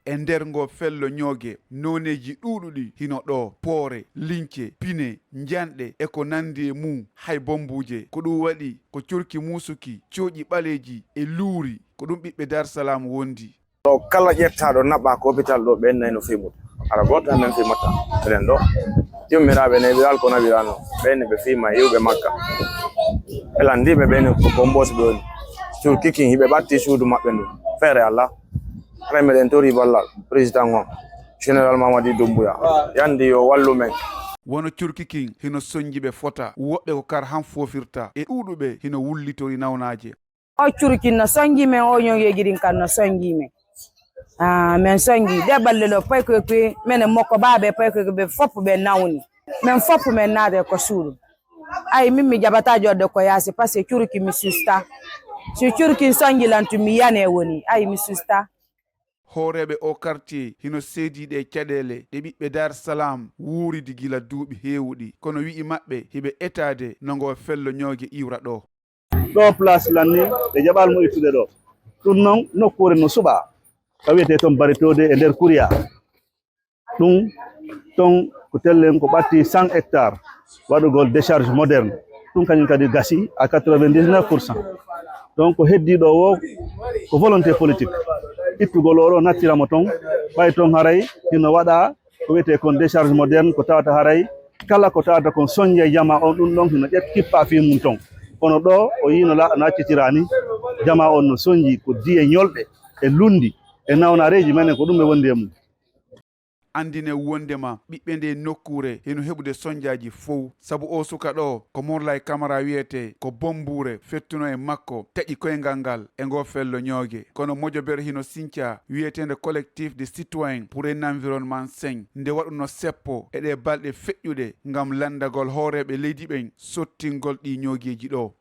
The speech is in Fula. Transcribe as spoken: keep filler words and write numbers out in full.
E nder ngoo fello ñooge, nooneeji ɗuuɗuɗi hino ɗoo, poore, lince, pine, njanɗe e ko nanndi e mum, hay bommbuuje. Ko ɗum waɗi ko curki muusuki, cooƴi ɓaleeji e luuri, ko ɗum ɓiɓɓe Dar Salaam wondi. Ɗo kala ƴettaaɗo naɓɓaa ko hôpital ɗo, ɓeen nayi no fii mum. Hara gooto amen fii matta. Eɗen ɗo. Yummiraaɓe neeɓiral ko naɓiraa no. Ɓeen ɓe fii ma iwɓe Makka. Ɓe lanndiiɓe ɓeen ko Bombos ɓe woni. Curki kin hiɓe ɓatti suudu maɓɓe ndu. Feere Allah. Hara meɗen tori ballal président on, Général Mamadi Doumbouya. Yandi yo wallu men. Wano curki kin hino sonji ɓe fota. Woɓɓe ko kar han foofirta. E ɗuuɗuɓe hino wullitori nawnaaje. O curkin no sonji men, o ñogeeji ɗin kan no sonji men. Ah, men sonji. Ɗe ɓalɗe ɗo, paykoy koy, menen mokko baaɓe, paykoy koy ɓe fop ɓe nawni. Men fop men naate ko suudu. Ay, min mi jaɓata joɗde ko yaasi, parce que curki mi susta. Si curkin sonji lan tun mi yane woni. Ay, mi susta. Hooreeɓe oo quartier hino seedii ɗee caɗeele ɗe ɓiɓɓe Dar Salaam wuuridi gila duuɓi heewuɗi, kono wi'i maɓɓe hiɓe etaade no ngoo fello ñooge iwra ɗoo. Ɗoo place lan ni, ɓe jaɓaali mo ittude ɗoo. Ɗun non, nokkuure no suɓaa, ka wi'etee ton Baritoode e nder Kuriya. Ɗun ton ko tellen ko ɓatti cent hectares waɗugol décharge moderne. Ɗun kañun kadi gasi à quatre-vingt-dix-neuf pour cent. Donc, ko heddii ɗoo woo ko volonté politique. Ittugol oo ɗoo, nattira mo ton, ɓay ton haray hino waɗaa ko wi'etee kon décharge moderne, ko tawata haray kala ko tawata kon sonji e jamaa on, ɗun ɗon hino ƴet-, kippa fii mun ton. Kono ɗoo o yiino la no accitiraa ni, jamaa on no sonji ko diye ñolɗe e lunndi e nawnaareeji menen, ko ɗun ɓe wondi e mun. Anndinee wonndema ɓiɓɓe ndee nokkuure hino heɓude sonjaaji fow, sabu oo suka ɗoo ko Morlay Kamara wi'etee, ko bommbuure fettuno e makko taƴi koyngal ngal e ngoo fello ñooge. Kono mojobere hino sincaa wi'eteende Collectif des Citoyens pour un Environnement Sain, nde waɗuno seppo e ɗee balɗe feƴƴuɗe ngam lanndagol hooreeɓe leydi ɓen sottingol ɗii ñoogeeji ɗoo.